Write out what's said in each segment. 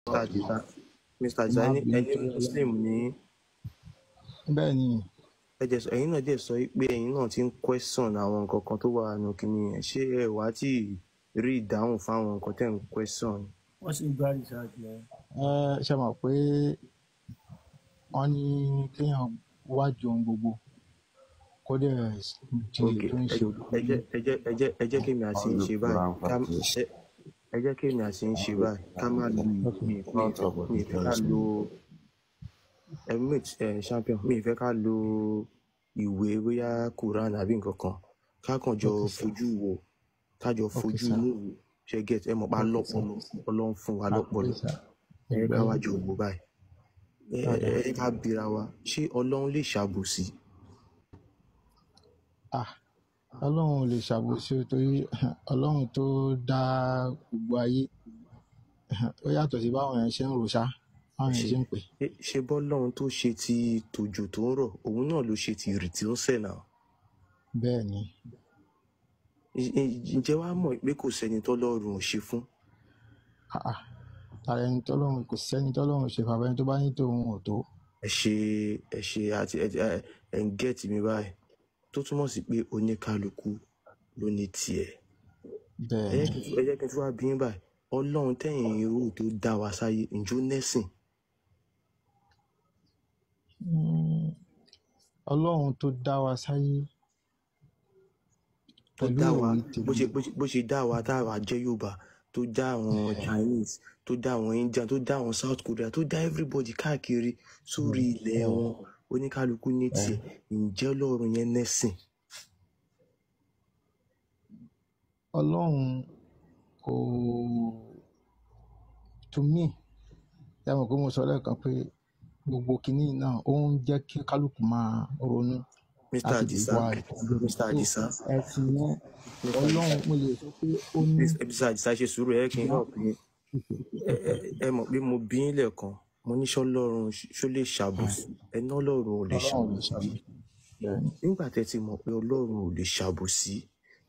Mr. Adisa, Mr. Ẹ Adisa, má ẹni bínú ẹni torí Ọlọ́run. Muslim ní. Bẹ́ẹ̀ ni. Ẹ jẹ́ sọ, ẹ̀yin náà dẹ̀ sọ pé ẹ̀yin náà ti ń question àwọn nǹkan kan tó wà nù kíní yẹn. Ṣé ẹ wá tí rí ìdáhùn fáwọn nǹkan tẹ́ ń question? Wọ́n sì ń gbá research lọ. Ẹ ṣe mọ̀ pé wọ́n ní kéèyàn wádìí ohun gbogbo kó dẹ̀ di Ok, èyí tó ń ẹ ṣe ẹ jẹ́ ẹ jẹ́ ẹ jẹ́ ẹ jẹ́ kémi àti yín ṣe báyìí. Ká ẹ ẹ jẹ́ kémi àti yín ṣe báyìí. Ká má lu Ok. mi mi mi ìfẹ́ ká lo ẹ mate ẹ champion, mi ìfẹ́ ká lo ìwé bóyá Quran àbí nǹkan kan. Ká kàn jọ Ok sir. fojú wo, ká jọ Ok fojú sir. inú wò. Ṣé get, ẹ mọ̀ pa Ok sir. lọ́pọlọ, Ọlọ́run fún wa Ok lọ́pọlọ. sir. Ẹ jẹ́ ká Ẹgbẹ́ wá jọ wò báyìí. Ẹ padà. ẹ jẹ́ ká bira wa, ṣé Ọlọ́run lè ṣàbòsí? Ah, Ọlọ́run ò lè ṣàbòsí o, torí Ọlọ́run tó dá gbogbo ayé ó yàtọ̀ sí báwọn èèyàn ṣe ń rò ṣá, báwọn èèyàn Ṣe ṣe ń pè. ṣe bọ́lọ́run tó ṣe ti tòjò tó ń rọ̀, òun náà ló ṣe ti ìrì tí ó ń sẹ̀ náà. Bẹ́ẹ̀ ni. Ǹjẹ́ wàá mọ̀ pé kò sẹ́ni tọ́lọ́run ò ṣe fún? Ah ah, tààrà ẹni tọ́lọ́run, kò sẹ́ni tọ́lọ́run ṣe fàbẹ́ni tó bá ní tòun ò tó. Ẹ ṣe ẹ ṣe àti ẹ ẹ ẹ ń gẹ́ẹ̀tì mi báyìí, tó túmọ̀ sí pé oníkálukú ló ní tiẹ̀. Bẹ́ẹ̀ Ẹ ni. jẹ́ kí n tún ẹ jẹ́ kí n tún wá bí yín báyìí, Ọlọ́run tẹ̀yìn irú tó dá wa sáyé, ǹjọ́ nẹ́sìn? Ọlọ́run tó dá wa sáyé Tó pẹ̀lú dá wa òwe bó tèmi. ṣe bó ṣe bó ṣe dá wa tá a jẹ́ Yorùbá, tó dá àwọn Chinese, tó dá àwọn Indian, tó dá àwọn South Korea, tó dá everybody káàkiri sórí ilẹ̀ wọn, oníkálukú ní tiẹ̀, ǹjẹ́ Ọlọ́run yẹn nẹ́sìn? Ọlọ́run kò, to me, ẹ mọ̀ pé mo sọ lẹ́ẹ̀kan pé gbogbo kinní náà ó ń jẹ́ kí kálukú máa ronú Mr. láti lè Adisa, wá ìtọ́jú. Mr. So Adisa, ẹ̀sìn yẹn, Mr. Ọlọ́run Adisa, mo lè sọ pé ó ní Mr. Adisa, ṣe sùúrù, ẹ kí n ìyá. help yín. Ẹ ẹ ẹ mọ̀ pé mo bí yín lẹ́ẹ̀kan, mo ní ṣọlọ́run ṣó lè ṣàbòsí? Ẹ ní Ọlọ́run ò lè Ọlọ́run ò lè ṣàbòsí. ṣàbòsí. Bẹ́ẹ̀ ni. Nígbà tẹ́ ti mọ̀ pé Ọlọ́run ò lè ṣàbòsí,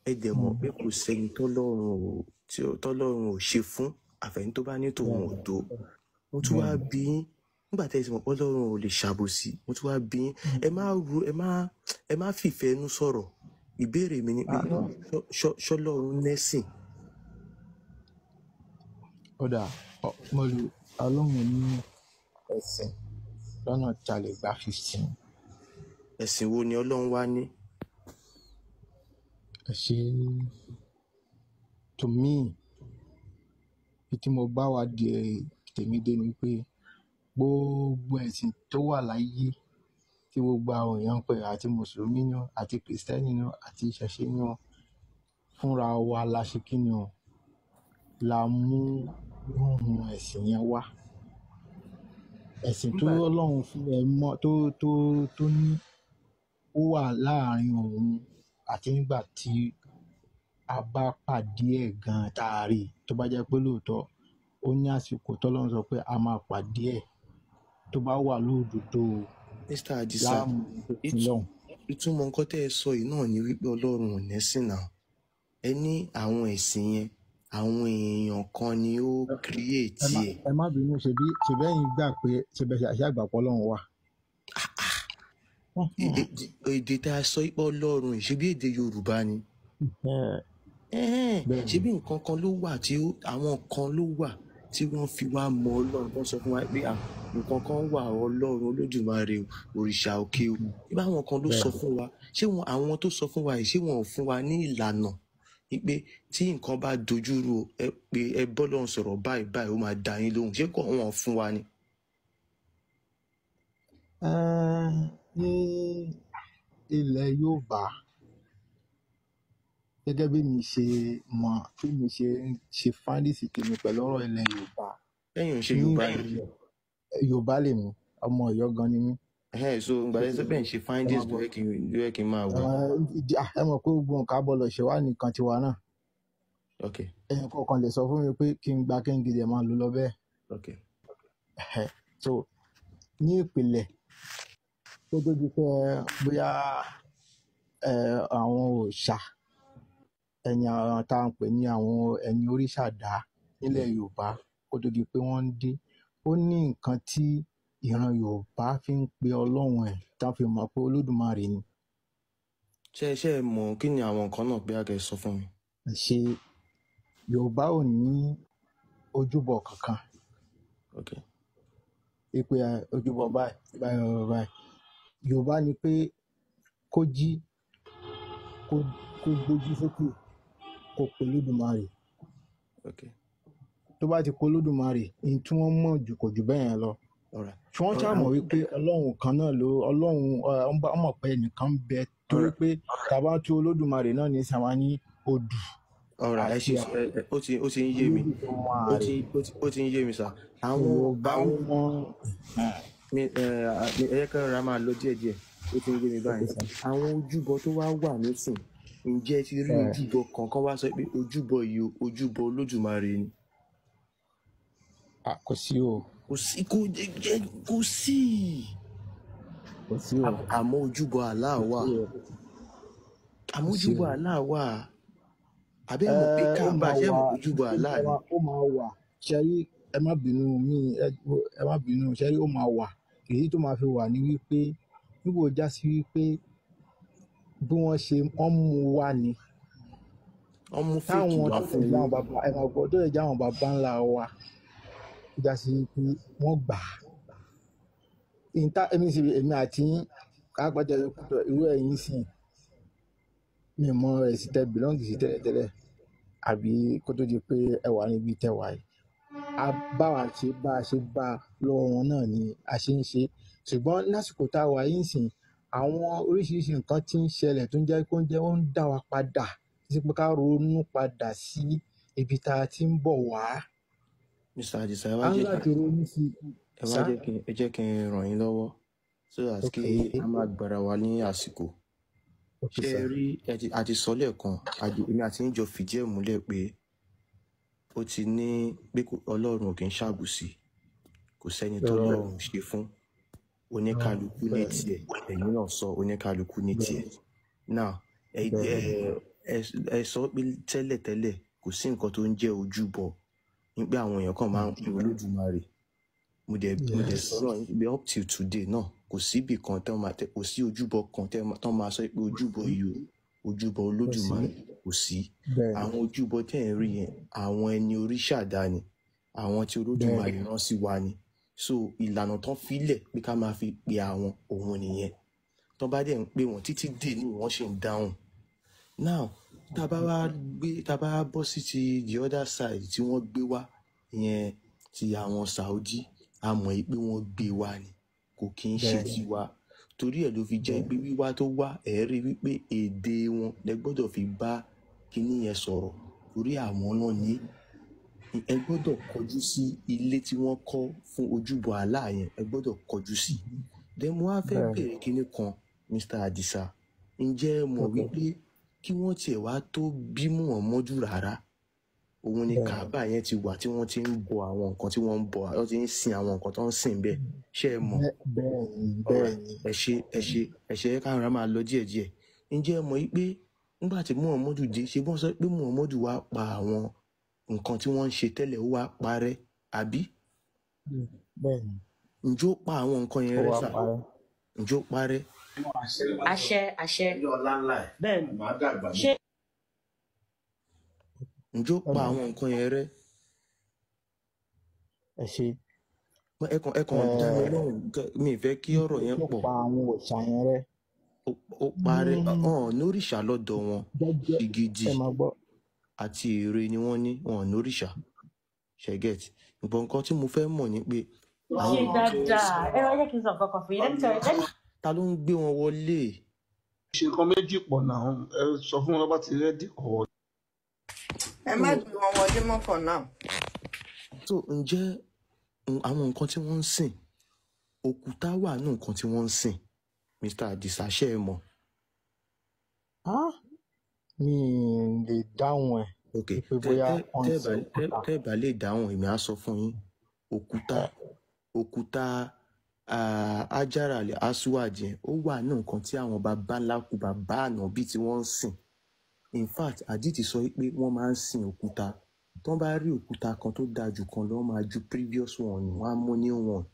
ẹ dẹ̀ mọ̀ pé kò sẹ́ni tọ́lọ́run ò ṣe fún àfẹ́ni tó bá ní tòun Bẹ́ẹ̀ ò ni. tó. Mo tún wá Bẹ́ẹ̀ ni. bí yín, nígbà tẹ́ ti mọ̀ pé Ọlọ́run ò lè ṣàbòsí, mo tún wá bí yín, ẹ má ru ẹ má ẹ má fìfẹ́ inú sọ̀rọ̀. Ìbéèrè mi ni pé Ah, no. ṣọlọ́run nẹ́sìn? Ó dà, mo lè Ọlọ́run ní ẹ̀sìn lọ́nà tí a lè gbà fi sìn. Ẹ̀sìn wo ni Ọlọ́run wá ní? Ẹ ṣe, to me, bí tí mo bá wá di tèmi dé ni pé gbogbo ẹ̀sìn tó wà láyé tí gbogbo àwọn èèyàn ń pè, àti mùsùlùmí ni o, àti kìrìsìtẹ́nì ni o, àti ìṣẹ̀ṣe ni o, fúnra wa la ṣe kí ni o, la mú ohun ẹ̀sìn yẹn wá. Ẹ̀sìn tó Nígbà Ọlọ́run fún ẹ mọ́ tó tó tó ní ó wà láàrin òun àti nígbà tí a bá pàdé ẹ̀ gan tá a rí i, tó bá jẹ́ pé lóòótọ́ ó ní àsìkò tọ́lọ́run sọ pé a máa pàdé ẹ̀, tó bá wà lódodo Mr. Adisa, láàmú tó sin lọ́hùn. ìtumọ̀ nǹkan tẹ́ ẹ sọ yìí náà ni wípé Ọlọ́run ò nẹ́sìn náà. Ẹ ní àwọn ẹ̀sìn yẹn, àwọn èèyàn kan ni ó Ẹ create má ẹ̀. ẹ má bínú, ṣebí ṣebẹ́yìn gbà pé ṣebẹ́ ṣe àgbàpọ̀ Ọlọ́run wà. Èdè tá a sọ pé Ọlọ́run yìí, ṣebí èdè Yorùbá ni. Ẹhẹ́n, Bẹ́ẹ̀ ni. ṣebí nǹkan kan ló wà tí àwọn kan ló wà tí wọ́n fi wá mọ Ọlọ́run, tó ń sọ fún wa pé nǹkan kan wà, Ọlọ́run Olódùmarè o, òrìṣà òkè o. Ṣebí àwọn kan ló Bẹ́ẹ̀ sọ ni. fún wa? Ṣé wọn àwọn tó sọ fún wa yìí, ṣé wọn ò fún wa ní ìlànà wípé tí nǹkan bá dojúrú o, ẹ pé ẹ bọ́lọ́run sọ̀rọ̀ báyìí báyìí, ó máa dá yín lóhùn? Ṣé kò wọn fún wa ni? Ní ilẹ̀ Yorùbá, gẹ́gẹ́ bí mi ṣe mọ̀, bí mi ṣe ń ṣe fáńdìsì tèmi pẹ̀lú ọ̀rọ̀ ilẹ̀ Yorùbá. Lẹ́yìn ò ń ṣe Ní Yorùbá ni. ìpìlẹ̀ Yorùbá lèmi, ọmọ Ọ̀yọ́ gan ni mí. Ẹhẹ́n, so ìgbà tẹ́ sọ pé ẹ̀ ń ṣe Ẹ findings máa ló gbọ́. yẹ kí n máa wò. Ẹ mọ̀ pé gbogbo nǹkan abọ́lọ̀ ṣe wá nìkan tiwa náà. Ok, Ẹ̀yin kọ̀ọ̀kan lè sọ fún mi pé kí n gba kí n gidi ẹ̀ máa lò lọ bẹ́ẹ̀. ok. So ní ìpìlẹ̀ kó tó di pé bóyá àwọn òòṣà ẹni àwọn tá à ń pè ní àwọn ẹni òrìṣà dá nílẹ̀ Yorùbá, kó tó di pé wọ́n ń dé, Ó ní nǹkan tí ìran Yorùbá fi ń pe Ọlọ́run ẹ̀ tá a fi mọ̀ pé Olódùmarè ni. Ṣé ẹ mọ̀ kí ni àwọn nǹkan náà, bí a kẹ́ sọ fún mi? Ṣe Yorùbá ò ní ojúbọ kankan pé ojúbọ báyìí báyìí báyìí. Yorùbá ni pé kó jí, kó gbójú sókè, kó pe Olódùmarè. Tó bá ti pe Olódùmarè, ní tí wọ́n mọ̀ jù kò jù bẹ́ẹ̀ yẹn lọ. Tí wọ́n ṣáà mọ̀ wípé Ọlọ́run kan náà ló Ọlọ́run ọmọ pé ẹnìkan ń bẹ, torí pé tàbá tú Olódùmarè náà ní sàmá ní odù. Alright, ẹ ṣe, ó ti ń yé mi, ó ti ń yé mi sà. Àwọn ẹ yẹ kí n ra máa lọ díẹ̀díẹ̀, ó ti ń yé mi báyìí. Àwọn ojúbọ tó wá wà nísìn, ǹjẹ́ ẹ ti rí ojúbọ kankan wá sọ pé ojúbọ yìí ojúbọ Olódùmarè ni? Kò sí o. Kò sí, kò sí. Kò sí o. Àmọ́ ojúbọ Allah wà. Àmọ́ ojúbọ Allah wà. Àbí ẹ mọ̀ pé Káàbà ṣé mọ̀ ojúbọ Allah ni? Ó máa wà. Ṣẹ́rí, ẹ má bínú mi, ẹ má bínú. Ṣẹ́rí, ó máa wà. Èyí tó máa fi wà ní wípé níbo já sí wípé bí wọ́n ṣe wọ́n mú wa ni. Wọ́n mú fèkì wá fún yín. Ẹ máa gbọ́, tó lè jẹ́ àwọn bàbá ńlá wa já sí pé wọ́n gbà á. Ìta èmi sì èmi àti kápẹ́tẹ̀ irú ẹ̀yìn sìn mi mọ ẹ̀sìn tẹ bìlọ́ǹgì sí tẹ́lẹ̀tẹ́lẹ̀ àbí kó tó di pé ẹ wà níbi tẹ wà yìí. A bá wa ṣe bá a ṣe bá a lọ́wọ́ wọn náà ni a ṣe ń ṣe. Ṣùgbọ́n lásìkò tá a wà yìí sìn, àwọn oríṣiríṣi nǹkan tí ń ṣẹlẹ̀ tó ń jẹ́ kó ń jẹ́ ó ń dá wa padà sí pé ká ronú padà sí ibi tá a ti ń bọ̀ wá. Mr. Adisa, ẹ wá jẹ́ kí ẹ jẹ́ kí n ràn yín lọ́wọ́ so that kí a máa gbára wa ní àsìkò. Ṣé ẹ rí, a ti sọ lẹ́ẹ̀kan, èmi àti yín jọ fìdí ẹ̀ múlẹ̀ pé ó ti ní pé Ọlọ́run ò kì í ṣàbùsí, kò sẹ́ni tó lọ́run ṣe fún, oníkálukú ní tiẹ̀, ẹ̀yin náà sọ oníkálukú ní tiẹ̀. Now ẹ sọ pé tẹ́lẹ̀tẹ́lẹ̀ kò sí nǹkan tó ń jẹ́ ojúbọ, nígbà àwọn èèyàn kan máa ń pe Olódùmarè. Mo dẹ̀ sọ̀rọ̀ pé up till today náà kò síbì kan tẹ́ máa tẹ, kò sí ojúbọ kan tẹ́ máa sọ pé ojúbọ yìí o ojúbọ Olódùmarè, kò sí. Àwọn ojúbọ tẹ́ ẹ̀ ń rí yẹn, àwọn ẹni oríṣà dání, àwọn tí Olódùmarè rán sí wa ni. So ìlànà tán filẹ̀ pé ká máa fi pe àwọn òun nìyẹn. Tán bá dẹ̀ ń pè wọ́n títí dé ní wọ́n ṣì ń dáhùn. Now tá bá wá gbé, tá bá bọ́ sí ti the other side tí wọ́n gbé wá yẹn, ti àwọn Saudi, a mọ̀ pé wọ́n gbé wá ni, kò kí ń ṣe tiwa. Torí ẹ̀ ló fi jẹ́ pé wíwá tó wá, ẹ̀ rí wípé èdè wọn lẹ gbọ́dọ̀ fi bá kinní yẹn sọ̀rọ̀, torí àwọn náà ní ẹ gbọ́dọ̀ kọjú sí ilé tí wọ́n kọ́ fún ojúbọ Allah yẹn, ẹ gbọ́dọ̀ kọjú sí. Then mo wá fẹ́ bèrè kinní kan, Mr. Adisa, ǹjẹ́ ẹ mọ̀ wípé kí wọ́n tiẹ̀ wá tó bí Muhammadu rárá, òun ni Kaaba yẹn ti wà tí wọ́n ti ń bọ àwọn nǹkan tí wọ́n ń bọ, wọ́n ti ń sin àwọn nǹkan tó ń sìn bẹ́ẹ̀. Ṣé ẹ mọ̀? Bẹ́ẹ̀ni. Ẹ ṣe ẹ ṣe ẹ ṣe, ká ra máa lọ díẹ̀díẹ̀. Ǹjẹ́ ẹ mọ̀ wípé nígbà tí Muhammadu dé, ṣe bọ́n sọ pé Muhammadu wá pa àwọn nǹkan tí wọ́n ń ṣe tẹ́lẹ̀, ó wá parẹ́, àbí? Bẹ́ẹ̀ni. Ǹjẹ́ ó pa àwọn nǹkan yẹn rẹ́ sà? Ǹjẹ́ ó parẹ́? Àṣẹ àṣẹ. Bẹ́ẹ̀ni. Ṣé ǹjẹ́ ó pa àwọn nǹkan yẹn rẹ́? Ẹ ṣe. Ẹ kàn dá mi lóhùn, mi fẹ́ kí ọ̀rọ̀ yẹn pọ̀. Ó pa àwọn òòṣà yẹn rẹ́. Ó parẹ́ ọ̀hún lóríṣà lọ́dọ̀ wọn, ìgìdì àti ère ni wọ́n ní, wọn lóríṣà. Ṣẹ̀gẹ̀t. Nǹkan tí mo fẹ́ mọ̀ ni pé. Ṣé dáadáa, ẹ wá jẹ́ kí n sọ nǹkan kan fún yín. Ta ló ń gbé wọn wọlé? Ṣe nǹkan méjì pọ̀ náà, ẹ sọ fún wọn bá ti rẹ́dí kọ̀. Ẹ má gbé wọn wọlé mọ́ for now. So ǹjẹ́ àwọn nǹkan tí wọ́n ń sìn, òkúta wà ní nǹkan tí wọ́n ń sìn, Mr. Adisa, ṣé ẹ mọ̀? Mi lè dáhùn ẹ̀. Ok, tẹ́ bá lè dáhùn, èmi á sọ fún yín. Òkúta Hajar al-Aswad yẹn, ó wà ní nǹkan tí àwọn baba ńlá kú bàbá ànábì tí wọ́n ń sìn. In fact, àdìtì sọ pé wọ́n máa ń sin òkúta. Tán bá rí òkúta kan tó dáa jù kan lọ, wọ́n máa ju previous one nù, wọ́n á mú new one.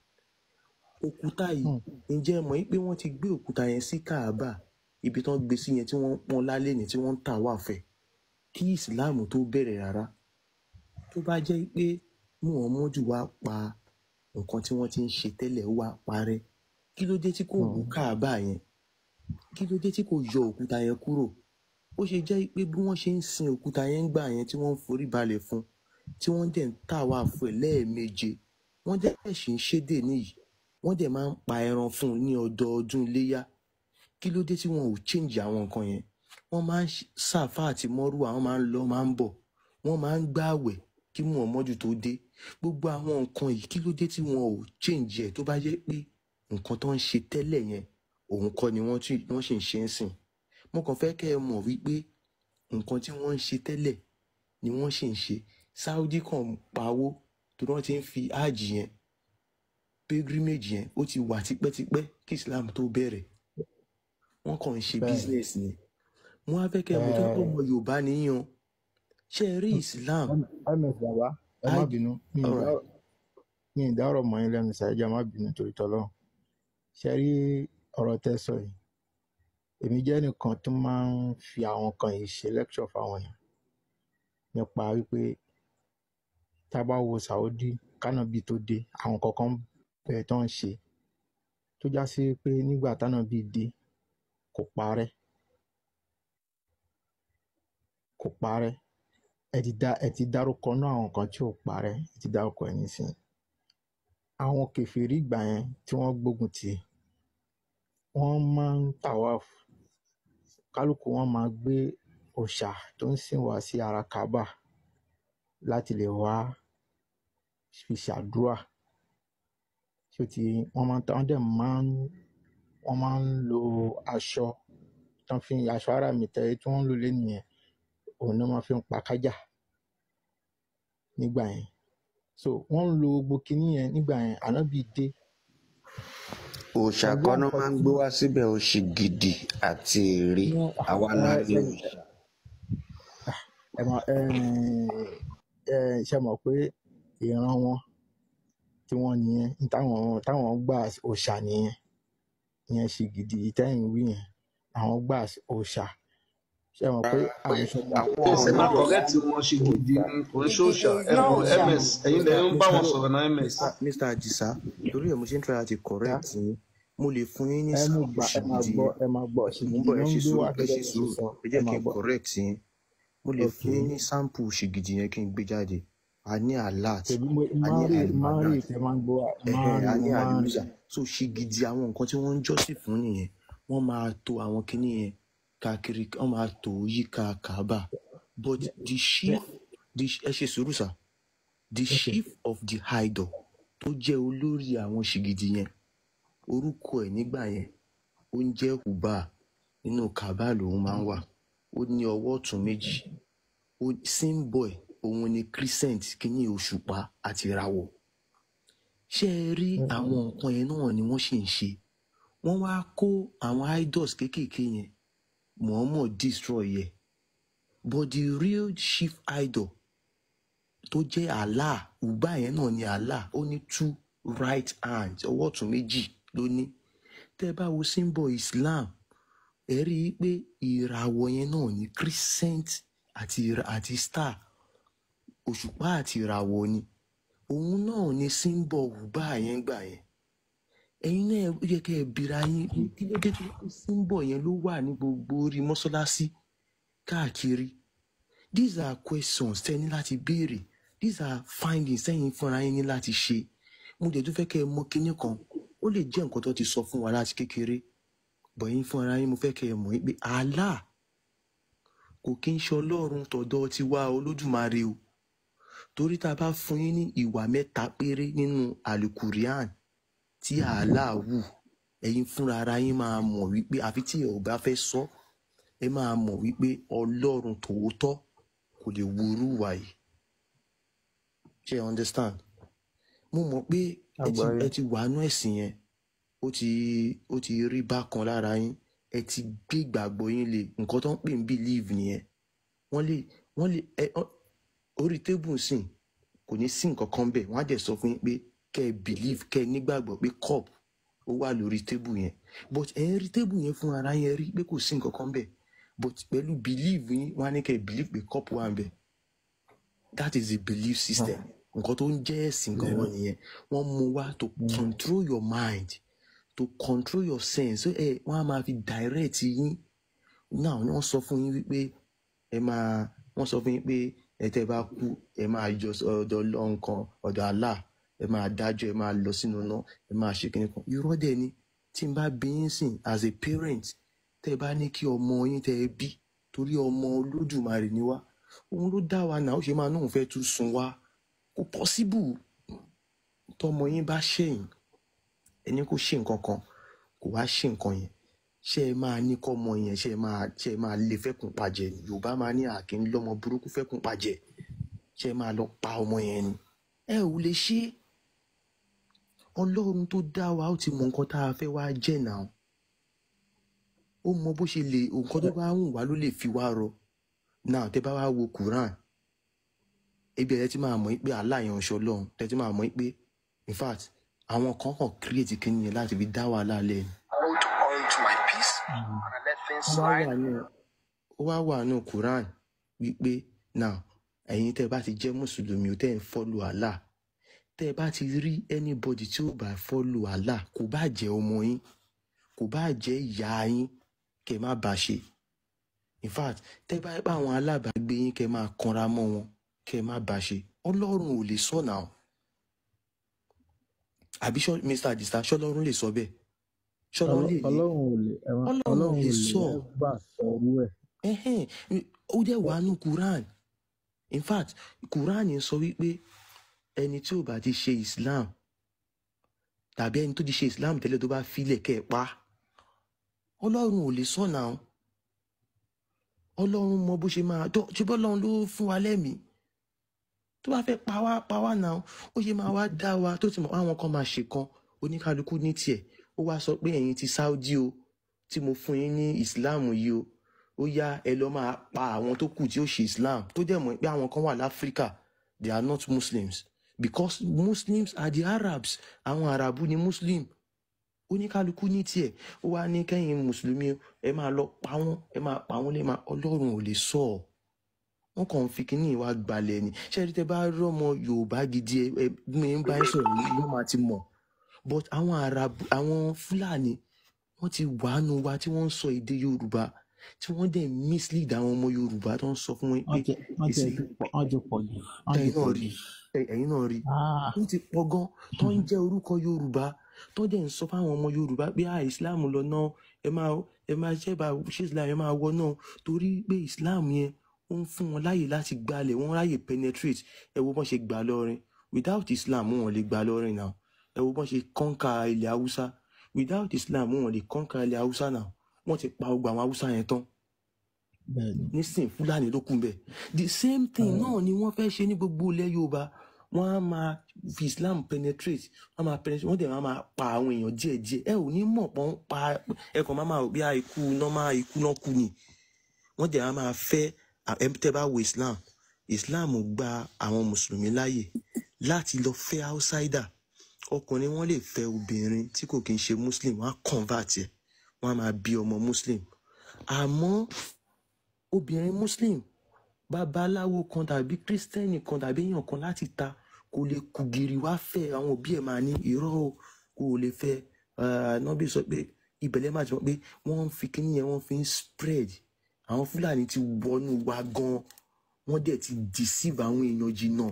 Òkúta yìí, ǹjẹ́ ẹ mọ̀ pé wọ́n ti gbé òkúta yẹn sí Kaaba, ibi tán gbé sí yẹn tí wọ́n ń pọ́n lálẹ́ ní tí wọ́n ń tà wà fẹ́ kí ìsìláàmù tó bẹ̀rẹ̀ rárá. Tó bá jẹ́ pé Muhammadu wá pa nǹkan tí wọ́n ti ń ṣe tẹ́lẹ̀, ó wá parẹ́, kí ló dé tí kò wú Kaaba yẹn? Kí ló dé tí kò yọ òkúta yẹn kúrò? Ó ṣe jẹ́ pé bí wọ́n ṣe ń sin òkúta yẹn ń gbà yẹn tí wọ́n ń forí balẹ̀ fún, tí wọ́n dẹ̀ ń tà wá fún ẹ̀ lẹ́ẹ̀méje, wọ́n dẹ̀ ṣì ń ṣédè níyì, wọ́n dẹ̀ máa ń pa ẹran fún un ní ọdọọdún iléyá. Kí ló dé tí wọn ò change àwọn nǹkan yẹn? Wọ́n máa ń Sàfà àti Mọ́rúwà, wọ́n máa ń lọ, máa ń bọ̀, wọ́n máa ń gbààwẹ̀ kí Muhammadu tó dé. Gbogbo àwọn nǹkan yìí, kí ló dé tí wọn ò change ẹ̀? Tó bá jẹ́ pé nǹkan tó ń ṣe tẹ́lẹ̀ yẹn òun kọ́ ni wọ́n sì ń ṣe ń sìn. Mo kàn fẹ́ kẹ́ ẹ mọ̀ wípé nǹkan tí wọ́n ń ṣe tẹ́lẹ̀ ni wọ́n sì ń ṣe. Saudi kàn ń pawó torí wọ́n ti ń fi hajj yẹn, pilgrimage yẹn, ó ti wà tipẹ́tipẹ́ kí Islam tó bẹ̀rẹ̀. Wọ́n kàn ń ṣe business ni. Mo wá fẹ́ kẹ́ ẹ mọ̀ tó pé ọmọ Yorùbá nìyẹn. Ṣé ẹ rí Islam? Ms bàbá, ẹ má bínú, mi ì dá ọ̀rọ̀ mọ́ yín lẹ́nu ṣáájú, ẹ má bínú torí tọ́lọ́run. Ṣé rí ọ̀rọ̀ tẹ́ sọ yìí, èmi jẹ́ ẹnìkan tó máa ń fi àwọn kan yìí ṣe lecture fáwọn èèyàn nípa wípé tá a bá wo Saudi kánàbí tó dé, àwọn kankan bẹ́ẹ̀ tó ń ṣe tó já sí pé nígbà tánàbí dé kò parẹ́, kò parẹ́. Ẹ ti dárúkọ náà àwọn kan tí ò parẹ́, ẹ ti dárúkọ ẹ nísìnyí. Àwọn kèfèrí ìgbà yẹn tí wọ́n gbógun tì, wọ́n máa ń tàwáàfù, kálukú wọn máa gbé òòṣà tó ń sìn wá sí ara Kaaba láti lè wá fi ṣàdúrà. Ṣé o ti wọ́n máa ń wọ́n dẹ̀ máa ń wọ́n máa ń lo aṣọ tán fi aṣọ ara mi tẹ́ tí wọ́n ń lò lé nìyẹn, òun náà máa fi ń pa kájà nígbà yẹn. So wọ́n ń lo gbogbo kinní yẹn nígbà yẹn. Ànábì dé. Òòṣà kan náà máa ń gbé wá síbẹ̀, òṣì gidi àti èrè àwa la ní òòṣà. Ẹ mọ̀, ẹ ṣe mọ̀ pé ìran wọn tí wọ́n nìyẹn, táwọn gbà òòṣà nìyẹn, ìyẹn ṣì gidi tẹ́yìn wí yẹn, àwọn gbà òòṣà. Ṣe mọ̀ pé àwọn ṣe gbà. Ẹ máa correct wọn, ṣe gidi ni kò ń ṣòṣà. Ẹ mọ̀ ms, ẹ̀yin lẹ ń bá wọn sọ̀rọ̀ náà ms. Mr. Adisa, torí ẹ̀ mo ṣe ń try láti correct yín, mo lè fún yín ní sáàpù ṣìgìdì yẹn. Ẹ máa gbọ́, ṣìgìdì mo ń bọ̀, ẹ ló ń ṣe gbé sùúrù, wá ẹ ṣe gẹ́gẹ́ bí ṣe sùúrù, sọ. ẹ Ẹ jẹ́ máa kí n gbọ́. correct yín. Mo lè fún yín ní sáàpù ṣìgìdì yẹn kí n gbé jáde. A ní alert, Tèmi mo a ní máa ń rí almanat, tẹ máa ń gbọ́, máa ń a rí, ní mo máa ń rí. alimusa. So ṣìgìdì, àwọn nǹkan tí wọ́n ń jọ́sìn fún nìyẹn. Wọ́n máa to àwọn kinní yẹn káàkiri, wọ́n máa tò ó yíká Kaaba. But the chief, the ẹ ṣe sùúrù sá, the chief of the idol tó jẹ́ olórí àwọn ṣìgìdì yẹn, orúkọ ẹ̀ nígbà yẹn ó ń jẹ́ Uba. Nínú Kaaba lòun máa ń wà. Ó ní ọwọ́ ọ̀tún méjì. Symbol ẹ̀ òun ni crescent, kíní òṣùpá àti ìràwọ̀. Ṣé ẹ rí àwọn nǹkan yẹn náà ni wọ́n sì ń ṣe. Wọ́n wá kó àwọn idols kéékèèké yẹn, Muhammad destroy yẹ, but the real chief idol tó jẹ́ Allah, Uba yẹn náà ni Allah, ó ní two right hands, ọwọ́ ọ̀tún méjì ló ní. Tẹ́ ẹ bá wo symbol Islam, ẹ rí i pé ìràwọ̀ yẹn náà ní crescent àti star, òṣùpá àti ìràwọ̀ ni. Òun náà ni symbol Uba yẹn gbà yẹn. Ẹ̀yin náà ó yẹ kẹ́ ẹ bira yín pé kí ló dé tó pé symbol yẹn ló wà ní gbogbo orí mọ́ṣáláṣí káàkiri. These are questions tẹ́ ní láti béèrè. These are findings tẹ́yin fúnra yín ní láti ṣe. Mo dẹ̀ tún fẹ́ kẹ́ ẹ mọ̀ kinní kan. Ó lè jẹ́ nǹkan tó ti sọ fún wa láti kékeré, but ẹ̀yin fúnra yín, mo fẹ́ kẹ́ ẹ mọ̀ pé Allah kò kí ń ṣe ọlọ́run tọ̀dọ̀ tiwa Olódùmarè o. Torí tá a bá fún yín ní ìwà mẹ́ta péré nínú Alukurian tí Allah wù, ẹ̀yin fúnra ara yín máa mọ̀ wípé àfi tí ẹ ò bá fẹ́ sọ, ẹ máa mọ̀ wípé ọlọ́run tòótọ́ kò lè wúrú wà yìí. Ṣé ẹ understand? Mo mọ̀ pé ẹ ti wà nú ẹ̀sìn yẹn, ó ti rí bákan lára yín, ẹ ti gbé ìgbàgbọ́ yín lé nǹkan tó ń pè ní believe nìyẹn. Wọ́n lè Orí tébù sìn kò ní sí nǹkan kan bẹ́ẹ̀, wọ́n á dẹ̀ sọ fún yín pé kẹ́ ẹ believe, kẹ́ ẹ nígbàgbọ́ pé cup ó wà lórí tébù yẹn, but ẹ ń rí tébù yẹn fún ara yẹn rí pé kò sí nǹkan kan bẹ́ẹ̀, but pẹ̀lú believe yín, wọ́n á ní kẹ́ ẹ believe pé cup wà ń bẹ̀. That is the belief system. Nǹkan tó ń jẹ́ ẹ̀sìn gangan nìyẹn. Wọ́n mú wá to control your mind, to control your sense. So ẹ wọ́n á máa fi direct yín. Now wọ́n sọ fún yín wípé ẹ máa, wọ́n sọ fún yín pé ẹ tẹ́ bá kú, ẹ máa yọ ọ̀dọ̀ Ọlọ́run kan, ọ̀dọ̀ Allah, ẹ máa dájọ́, ẹ máa lọ sínú iná, ẹ máa ṣe kinní kan. Irọ́ dẹ̀ ni. Tí n bá bí yín sìn as a parent, tẹ́ ẹ bá ní kí ọmọ yín tẹ́ ẹ bí, torí ọmọ Olódùmarè ni wá, òun ló dá wa náà, ó ṣe máa náà fẹ́ tún sun wá, kò possible. Tọmọ yín bá ṣẹ̀yìn, ẹni kò ṣe nǹkan kan, kò wá ṣe nǹkan yẹn, ṣé ẹ máa ní kọ́mọ yẹn, ṣé ẹ máa lè fẹ́kùn pàjẹ́ ni? Yorùbá máa ní àkín lọ́mọ burúkú fẹ́kùn pàjẹ́. Ṣé ẹ máa lọ pa ọmọ yẹn ni? Ẹ ò lè ṣe é. Ọlọ́run tó dá wa, ó ti mọ nǹkan tá a fẹ́ wá jẹ́ náà. Ó mọ bó ṣe lè, nǹkan tó bá wù wá ló lè fi wá rọ náà. Tẹ́ bá wá wo Quran, ibi ẹ̀ ti máa mọ̀ pé Allah yẹn ọ̀ṣọ́ lọ́hùn, tẹ́ ti máa mọ̀ pé in fact àwọn kan kàn create kíní yẹn láti fi dá wàhálà lẹ́nu. Hold on to my peace and I let things Ó wá slide. wà ní, ó wá wà ní Quran wípé now, ẹ̀yin tẹ́ bá ti jẹ́ mùsùlùmí o, tẹ́ ń follow Allah, tẹ́ bá ti rí anybody tí ó bá follow Allah, kò bá jẹ́ ọmọ yín, kò bá jẹ́ ìyá yín, kẹ́ má bá ṣe. In fact, tẹ́ bá bá àwọn alábàágbé yín, kẹ́ máa kanra mọ́ wọn, kẹ́ má bá ṣe. Ọlọ́run ò lè sọ náà, àbí ṣọ Mr. Adisa, ṣọlọ́run lè sọ bẹ́ẹ̀? Ṣọlọ́run lè ní Ọlọ́run ò lè ẹ má- Ọlọ́run ò Ọlọ́run lè ò lè sọ. Ẹ́fà sọrú ẹ̀. Ẹhẹ́n, ó dẹ̀ wà nù Quran. In fact, Quran sọ wípé ẹni tí ò bá ti ṣe Islam, tàbí ẹni tó ti ṣe Islam tẹ́lẹ̀, tó bá filẹ̀, kẹ́ ẹ̀ pa. Ọlọ́run ò lè sọ náà. Ọlọ́run mọ bó ṣe máa tó ṣe bọ́. Ọlọ́run ló fún wa lẹ́mìí. Tó bá fẹ́ pa wá, pa wá náà. Ó ṣe máa wá dá wa, tó ti mọ̀ àwọn kan máa ṣe kan, oníkálukú ní tiẹ̀, ó wá sọ pé ẹ̀yin ti Saudi o, tí mo fún yín ní Islam yìí o, ó yá, ẹ lọ máa pa àwọn tó kù tí ó ṣe Islam, tó dẹ̀ mọ̀ pé àwọn kan wà láfíríkà, they are not Muslims, because Muslims are the Arabs. Àwọn Arabu ni Muslim. Oníkálukú ní tiẹ̀. Ó wá ní kẹ́yìn mùsùlùmí, ẹ máa lọ pa wọ́n, ẹ máa pa wọ́n lè máa. Ọlọ́run ò lè sọ ọ́. Wọ́n kàn ń fi kínní ìwà gbalẹ̀ ni. Ṣé ẹ rí, tẹ́ bá rọ́mọ Yorùbá gidi, ẹ mi ń bá yín sọ̀rọ̀ yìí, wọ́n máa ti mọ̀. But àwọn Arab, àwọn Fúlàní, wọ́n ti wà nù wa, tí wọ́n ń sọ èdè Yorùbá, tí wọ́n dẹ̀ mislead àwọn ọmọ Yorùbá, tó ń sọ fún wọn pé Wọ́n ti pọ̀ jù, wọ́n ti ẹ̀yin náà pọ̀ rí jù. Ẹ̀yin náà rí. Ah, wọ́n ti pọ̀ gan tó ń jẹ́ orúkọ Yorùbá, tó dẹ̀ ń sọ fáwọn ọmọ Yorùbá pé ah, Islam lọ náà, ẹ máa ṣe bá ṣe Islam, ẹ máa wọ náà, torí pé Islam yẹn, ó ń fún wọn láàyè láti gbalẹ̀, wọ́n ráyè penetrate. Ẹ wo bọ́n ṣe gbà lọ́rin. Without Islam, wọn ò lè gbà lọ́rin náà. Ẹ wo bọ́n ṣe conquer ilẹ̀ Haúsá. Without Islam, wọn ò lè conquer ilẹ̀ Haúsá náà. Wọ́n ti pa gbogbo àwọn Haúsá yẹn tán. Nísìn, Fúlàní ló kún bẹ́ẹ̀. The same thing náà ni wọ́n fẹ́ ṣe ní gbogbo ilẹ̀ Yorùbá. Wọ́n á máa fi Islam penetrate, wọ́n á máa penetrate, wọ́n dẹ̀ máa pa àwọn èèyàn díẹ̀díẹ̀. Ẹ ò ní mọ̀ pọ́n pa. Ẹ kàn máa rò bí i ikú normal ikú náà kú ni. Wọ́n dẹ̀ máa fẹ́ ẹ. Tẹ́ bá wo Islam, Islam gba àwọn mùsùlùmí láàyè láti lọ fẹ́ outsider. Ọkùnrin wọn lè fẹ́ obìnrin tí kò kí ń ṣe Muslim, wọ́n á convert ẹ̀, wọ́n á máa bí ọmọ Muslim. Àmọ́ obìnrin Muslim, babaláwo kan tàbí kírísítẹ́nì kan tàbí èèyàn kan láti ta kò lè kùgìrì wá fẹ́. Àwọn òbí ẹ̀ máa ní irọ́ o, kò lè fẹ́. Nọ́bì sọ pé ìbẹ̀lẹ̀ máa ti mọ̀ pé wọ́n ń fi kíní yẹn, wọ́n fi ń spread. Àwọn Fúlàní ti wọnú wa gan, wọ́n dẹ̀ ti deceive àwọn èèyàn jìnnà.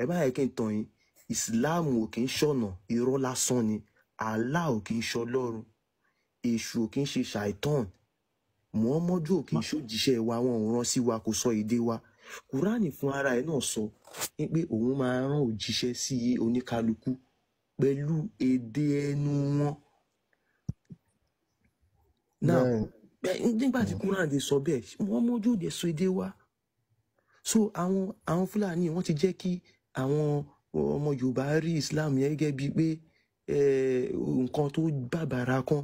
Ẹ bá yẹ kí n tàn yín, Islam ò kì í ṣọ̀nà, irọ́ lásán ni. Allah ò kì í ṣọlọ́run, èṣù ò kì í ṣe ṣàìtàn, Muhammadu ò kì í ṣòjíṣẹ́ wa, wọn ò rán sí wa, kò sọ èdè wa. Kúránì fún ara ẹ̀ náà sọ pé òun máa rán òjíṣẹ́ sí oníkálukú pẹ̀lú èdè ẹnu wọn now. Nígbà tí Kúránì ti sọ bẹ́ẹ̀, Muhammadu ò dẹ̀ sọ èdè wa. So àwọn Fúlàní, wọ́n ti jẹ́ kí àwọn ọmọ Yorùbá rí Islam yẹn gẹ́gẹ́ bíi pé nǹkan tó bàbàrà kan.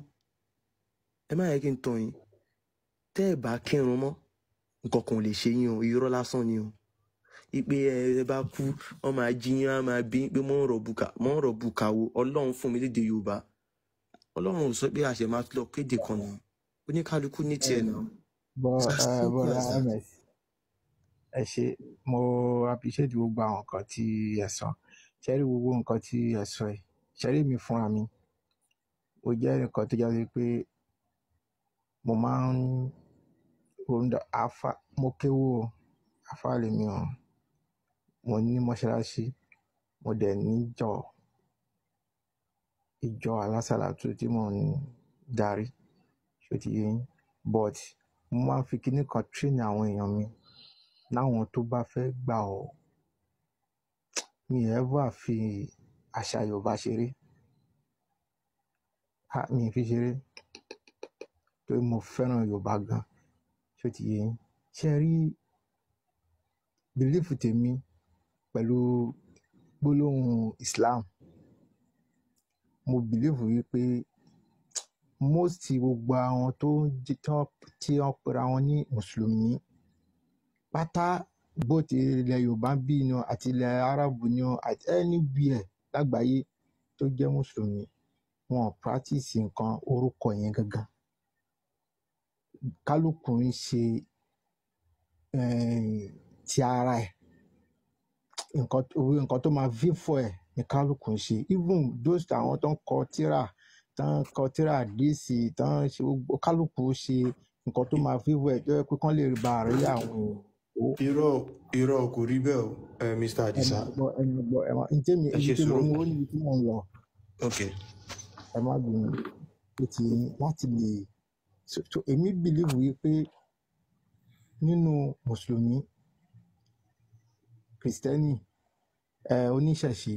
Ẹ má yẹ kí n tàn yín, tẹ́ ẹ bá kírun mọ́, nǹkan kan ò lè ṣe yín o. Irọ́ lásán ni o. Ipe ẹ bá kú, wọ́n máa jí yín, wọ́n máa bí yín pé mò ń rọ̀ bùkà, mò ń rọ̀ bùkà wo. Ọlọ́run fún mi lédè Yorùbá. Ọlọ́run ò sọ pé àṣẹ máa lọ kéde kan náà. Oníkálukú ní tiẹ̀ náà. Bọ It's as ẹ simple bọlá as that. ms, ẹ ṣe, mo appreciate gbogbo àwọn nǹkan tí ẹ sọ. Ṣe rí gbogbo nǹkan tí ẹ sọ yìí, ṣe rí mi fúnra mi, ó jẹ́ nǹkan tó jáde pé mo máa ń ronú àáfà. Mo kéwú o, àáfà lèmi o, mo ní mọ́ṣáláṣí, mo dẹ̀ níjọ, ìjọ alásàlátù tí mò ń darí, ṣó ti yé yín? But mo máa ń fi kinní kan train àwọn èèyàn mi láwọn tó bá fẹ́ gbà ọ́. Mi ò ever fi àṣà Yorùbá ṣeré. Ha, mi ì fi ṣeré torí mo fẹ́ràn Yorùbá gan, ṣó ti yé yín? Ṣé ẹ rí belief tèmi pẹ̀lú gbólóhùn Islam, mo believe wípé most gbogbo àwọn tó ń tí wọ́n pera wọn ní mùsùlùmí pátá, bó ti ilẹ̀ Yorùbá ń bí ni o, àti ilẹ̀ Árábù ni o, àti anywhere lágbàáyé tó jẹ́ mùsùlùmí, wọn ò practice nǹkan orúkọ yẹn gangan. Kálukú ń ṣe ti ara ẹ̀, nǹkan tó máa favour ẹ̀ ní kálukú ń ṣe. Even those àwọn tó ń kọ tírà, tó ń kọ tírà àdìsí, tó ń ṣe gbogbo, kálukú ṣe nǹkan tó máa favour ẹ̀ tó yẹ pé kán lè bá rí àwọn èèyàn ó. Irọ́, irọ́, kò rí bẹ́ẹ̀ o, Mr. Ẹ Adisa. máa gbọ́, ẹ máa gbọ́, ẹ máa ntẹ́mi Ẹ ibi ṣe tí mo sùúrù. ń ó níbi tí mo ń lọ. Ok. Ẹ má bínú, ó ti yé yín láti lè so èmi believe wípé nínú mùsùlùmí, kìrìsìtẹ́nì, oníṣẹ̀ṣe,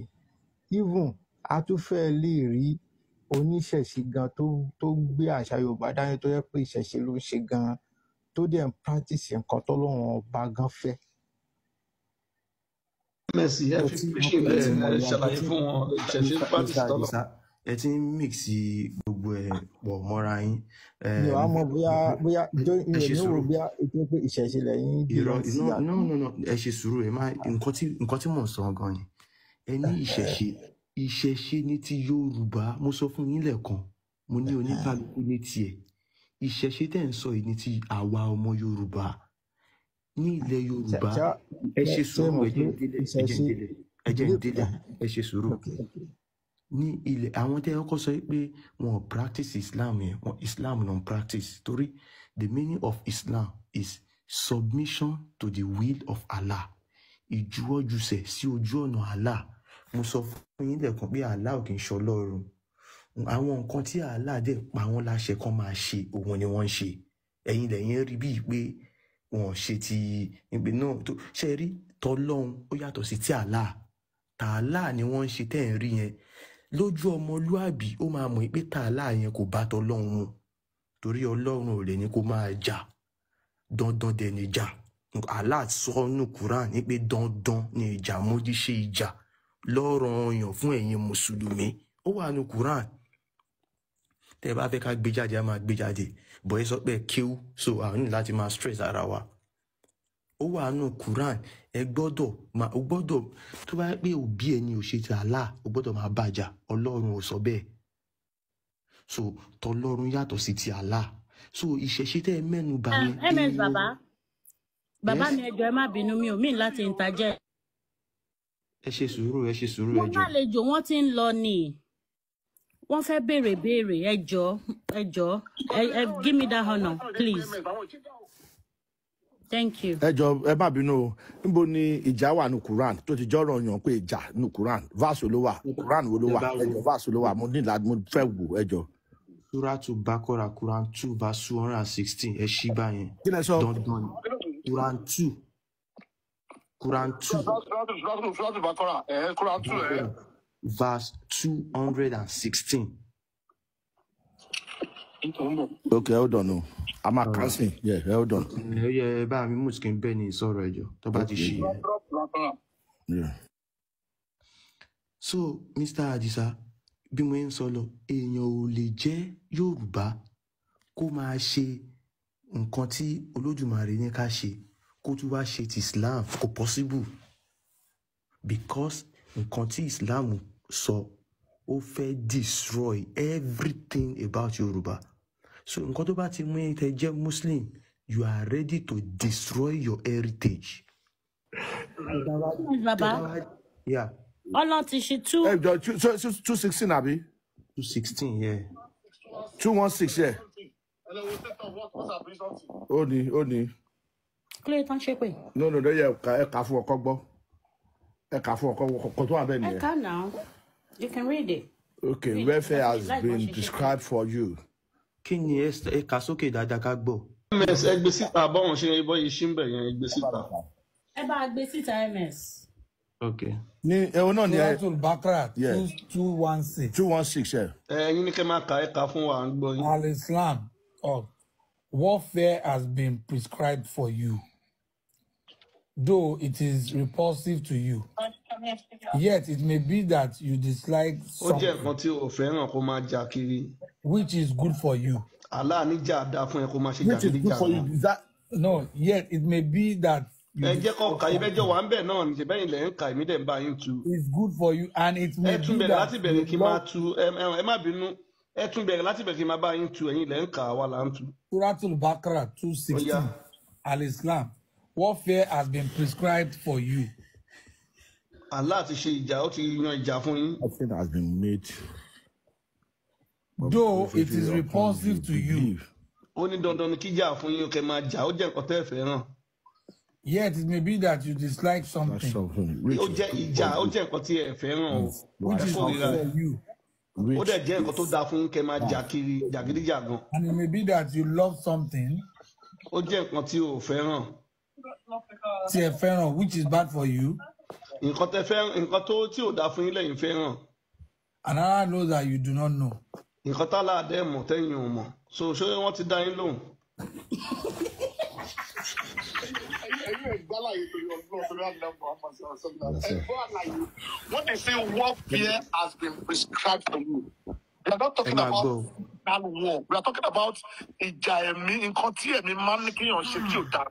even a tún fẹ́ lè rí oníṣẹ̀ṣe gan tó ń gbé àṣà Yorùbá dání, tó yẹ pé ìṣẹ̀ṣe ló ń ṣe gan, tó dẹ̀ ń practice nǹkan tọ́lọ́run ọba gan fẹ́. Ms, ẹ Ẹ fi ti preaching ẹ lẹ ti ẹ Mo lọ ṣàlàyé tí fún wọn ìṣẹ̀ṣe Mr. practice Mr. tọ́lọ̀. Adisa, ẹ ti ń mix gbogbo ẹ̀ pọ̀ mọ́ra yín. Mi ò wá mọ̀ bóyá bóyá Ẹ mi ò ṣe ní wò sùúrù. bóyá ètò pé ìṣẹ̀ṣe lẹ́yìn Irọ́, belong sí no, àbí. no, no, no, ẹ ṣe sùúrù. Ẹ má nǹkan tí mò ń sọ gan ni. Ẹ ní ìṣẹ̀ṣe, ìṣẹ̀ṣe ní ti Yorùbá. Mo sọ fún yín lẹ́ẹ̀kan, mo ní oníkálukú ní tiẹ̀. Ìṣẹ̀ṣe tẹ̀ ń sọ yìí ní ti àwa ọmọ Yorùbá ní ilẹ̀ Ṣé Yorùbá. ṣé Ẹ ṣé ṣe ṣé sùúrù, mọ̀ ẹ pé jẹ́ ń délẹ̀, ẹ jẹ́ ń ìṣẹ̀ṣe délẹ̀, ẹ jẹ́ ń belief délẹ̀, ẹ ṣe sùúrù. Ok. Ní ilẹ̀ àwọn tẹ́ ẹ kọ́kọ́ sọ pé wọn ò practice Islam yẹn, wọn Islam non practice, torí the meaning of Islam is submission to the will of Allah, ìjuwọ́jusẹ̀ sí ojú ọ̀nà Allah. Mo sọ fún yín lẹ́ẹ̀kan pé Allah ò kì í ṣe Ọlọ́run. Àwọn nǹkan tí Allah dẹ̀ pa wọ́n láṣẹ kán máa ṣe, òun ni wọ́n ń ṣe. Ẹ̀yin lẹ́yìn rí bíi pé wọn ò ṣe ti ìpè náà tó ṣe rí tọlọ́run, ó yàtọ̀ sí ti Allah. Tààlà ni wọ́n ń ṣe tẹ́ ẹ̀ ń rí yẹn. Lójú ọmọlúàbí, ó máa mọ̀ pé tààlà yẹn kò bá tọlọ́run mu, torí Ọlọ́run ò lè ní kó máa jà. Dandan dẹ̀ ni ìjà. Allah sọ nínú Quran ní pé dandan ni ìjà, mójú ṣe ìjà lọ́rọ̀ ọyàn fún ẹ̀yin mùsùlùmí. Ó wà nínú Quran. Tẹ́ ẹ bá fẹ́ ká gbé jáde, á máa gbé jáde bọ̀. Ẹ sọ pé kéwú, so àwọn ní láti máa stress ara wa. Ó wà nínú Quran. Ẹ gbọ́dọ̀ máa, o gbọ́dọ̀, tó bá yẹ pé òbí ẹni ò ṣe ti Allah, o gbọ́dọ̀ máa bàjá. Ọlọ́run ò sọ bẹ́ẹ̀. So tọlọ́run yàtọ̀ sí ti Allah. So ìṣẹ̀ṣe tẹ́ ẹ mẹ́nu bà yẹn, ms èèyàn. Bàbá, bàbá Yes. mi, ẹ jọ̀ọ́, ẹ má bínú, mi ò mean láti interject. Ẹ ṣe sùúrù, ẹ ṣe sùúrù, Mo ẹ jọ̀ọ́. lálejò, wọ́n ti ń lọ ni, wọ́n fẹ́ béèrè béèrè. Ẹ jọ̀ọ́, ẹ jọ̀ọ́, ẹ give me that honour, please, thank you. Ẹ jọ, ẹ má bínú o, níbo ni ìjà wà ní Quran tó ti jọrọ yàn pé ìjà ní Quran? Verse wo ló wà? Quran wo ló Tẹ́ wà? bá Ẹ wo jọ, verse wo ló wà? Mo ní ìlà, mo fẹ́ wò, ẹ jọ. Suratu Bakora, Quran 2 verse 216, ẹ ṣí báyẹn. Kí lẹ sọ? Dandan ni Quran 2, Quran 2 Bakora verse 216. Ok, hold on o, a máa Alright. kàn sí, yeah, hold on. Ẹ yẹ ẹ bá mi mú kí n bẹ́ẹ̀ ni sọ̀rọ̀, ẹjọ́ tó bá ti Ok. ṣí ẹ. Yeah. So Mr. Adisa, bí mo ń sọ lọ, èèyàn ò lè jẹ́ Yorùbá kó máa ṣe nǹkan tí Olódùmarè ní ká ṣe, kó tún wá ṣe ti Islam. Kò possible. Because nǹkan tí Islam sọ, ó fẹ́ destroy everything about Yorùbá. So nǹkan tó bá ti mú yín tẹ́ jẹ́ Muslim, you are ready to destroy your heritage. Tẹ́ bá wá, tẹ́ Bàbá, bá wá, yeah, Ọlọ́run ti ṣe tú. Ẹ jọ 216 àbí 216, yeah. 216 yẹ. Ó ní ó ní. Kí ló tán ṣe pé? No no no yẹ ẹ kà fún ọkọ gbọ́. Ẹ kà fún ọkọ kọ tó wà bẹ́ẹ̀ Ẹ nìyẹn. kà now. You can read it. Okay, Read. welfare Because has like bọ́n been ṣe ṣe pé. prescribed for you. Kí ni ẹ ẹ kà sókè dáadáa ká gbọ́? Ms ẹ gbé síta bọ́wọ̀n ṣe bọ́ yìí ṣí ń bẹ̀ yẹn, ẹ gbé síta. Ẹ bá a gbé síta MS. Okay. Ní ẹ̀hún náà ni ẹ Suratul Baqarah yẹ 2:216. 216 yẹ. Ẹ ẹ̀yin ní kẹ́ máa kà, ẹ kà fún wa, à ń gbọ́ yín. Al Islam of warfare has been prescribed for you, though it is repulsive to you. Yet it may be that you dislike Ó jẹ́ something nǹkan tí o ò fẹ́ràn kó máa jà kiri. which is good for you. Allah níjà dá fún ẹ kó máa ṣe Which is good for you. jàgídíjàgan. Is that No, yet it may be that you Ẹ jẹ́ kó dislike kà, ibẹ̀ jọ something wà ń bẹ̀ náà ní ṣe bẹ́yìn lẹ̀ ń kà, èmi dẹ̀ ń bá yín tu. is good for you, and it Ẹ may tún be bẹ̀rẹ̀ that láti bẹ̀rẹ̀ you kí n máa love tu, ẹ má bínú. Ẹ tún bẹ̀rẹ̀ láti bẹ̀rẹ̀ kí n máa bá yín tu, ẹ̀yin lẹ̀ ń kà, àwa là ń tu. Suratul Baqarah Ó yá. 2:16. Al Islam, warfare has been prescribed for you, Allah ti ṣe ìjà, ó ti yan ìjà fún yín. something has been made though it is obligatory upon repulsive you? to you. Believe. Ó ní dandan ni kíjà fún yín kẹ́ máa jà, ó jẹ́ nǹkan tẹ́ ẹ fẹ́ràn. Yet it may be that you dislike That's something something Ó which is jẹ́ good ìjà, for ó you. jẹ́ nǹkan tí ẹ fẹ́ràn o, which ẹ is good kórìíra ẹ̀. for you, Ó Which dẹ̀ jẹ́ nǹkan tó is dáa fún yín kẹ́ máa jà bad. kiri jàgídíjàgan. and it may be that you love something Ó jẹ́ nǹkan tí o ò fẹ́ràn. tí ẹ fẹ́ràn, which is bad for you, Nǹkan tẹ́ fẹ́ràn, nǹkan tó tí ò dáa fún yín lẹ́yìn fẹ́ràn. and Allah knows that you do not know. Nǹkan tá láàdẹ́ mọ̀ tẹ́yìn ò mọ̀. So ṣé wọ́n ti dá yín lóhùn? Yes, sir. When they say warfare has been prescribed for you, they are not Ẹ talking máa about gbọ́ o. that war. We are talking about ìjà ẹ̀mí, nǹkan tí ẹ̀mí máa ń ní kéèyàn ṣe tí ò dáa.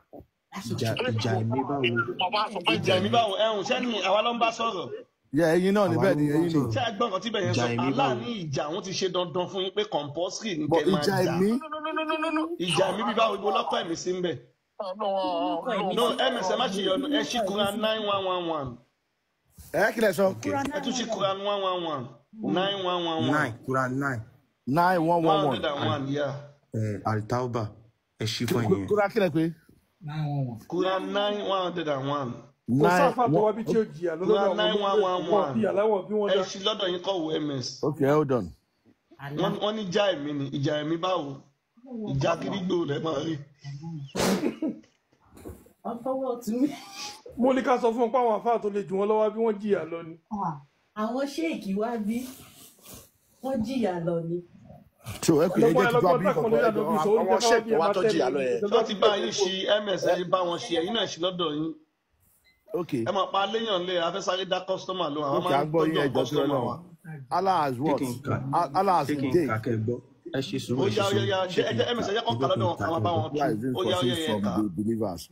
Ìjà ìjà ẹ̀mí báwo? Ìjà Ìjà ẹ̀mí ẹ̀mí. báwo? Ẹ̀hùn sẹ́ni àwa ló ń bá sọ̀rọ̀. Yẹ ẹ̀yin náà ni Àwa bẹ́ẹ̀ ló ni ń bá ẹ̀yin ni. sọ̀rọ̀. Ṣé ẹ gbọ́ nǹkan tí bẹ̀yẹn Ìjà sọ? ẹ̀mí Allah báwo? ní ìjà òun ti ṣe dandan fún yín pé compulsory ní But kẹ́ máa ìjà jà. ẹ̀mí No, no, no, no, no, no, no. Ìjà ẹ̀mí bí báwo, ibo lọ́kọ̀ ẹ̀mí sí ń bẹ̀? No, Lọ́kọ̀ ẹ̀mí No, sí. MS ẹ má ṣe yọnu, ẹ ṣí Lọ́kọ̀ ẹ̀mí Quran sí. 9111. ẹ kílẹ̀ sọ Okay. Quran Ẹ tún ṣí 911. Quran 111. 9111. 9, Quran 9. 9111. 101, yeah. Al-Tawbah. Ẹ ṣí fún ẹ̀yin. Kúrá kílẹ̀ pé 911. Quran 9 101. Kò nine sáfà tó one. wá bí tí ó jìyà lọ lọ́dọ̀ Quran àwọn nine olórí one one ẹ̀sìn wọn one. bí aláwọ̀ bí wọ́n Ẹ dá. ṣí lọ́dọ̀ yín kọ̀ wọ MS. Okay, hold on. Allah. Wọ́n ní ìjà ẹ̀mí ni, ìjà ẹ̀mí báwo? Ìjà kírígbò rẹ̀ máa rí. Ọfọwọ́ tún mi. Mo ní ká sọ fún wọn pé àwọn àfáà tó le jù wọn lọ́wọ́ bí wọ́n jìyà lọ ni. Àwọn ṣéèkì wá bí wọ́n jìyà lọ ni. So ẹ pè é Ẹlọgbọ́n jẹ́ kí tó ẹlọgbọ́n àbí tákàn kankan lórí ẹ jọ àdóbi sọ ó ní àwọn tẹ́ ká wá bí ṣẹ́ẹ̀kì ẹ wa máa tó tẹ́ jìyà mi lọ yẹn. ìjọba Ṣé wọ́n ti ti bá bẹ̀rẹ̀ yín kó. ṣí MS, ẹ ti bá wọn ṣe, ẹ̀yin náà ṣí lọ́dọ̀ yín. Okay. Ẹ mọ̀ pa léèyàn lé, a fẹ́ sáré dá kọ́sítọ́mà lóhùn, àwa Okay, máa à ń ń gbọ́ yín tọ́jú àwọn ẹjọ́ tó kọ́sítọ́mà lọ́wọ́. wa. Allah has Ṣé what? kí n kà? Allah has Ṣé kí n indeed. kà kẹ́ ẹ gbọ́? Ẹ ṣe sùúrù, Ó ẹ ṣe yá ó yá sùúrù. yá, Ṣé ẹ kí n jẹ́ kà? MS ẹ jẹ́ kó Ẹ kà jẹ́ kí lọ́dọ̀ n wọn kà ká máa kẹ́ ẹ bá gbọ́. wọn tú. Allah is Ó yá ó enforcing yá yá from kà. the believers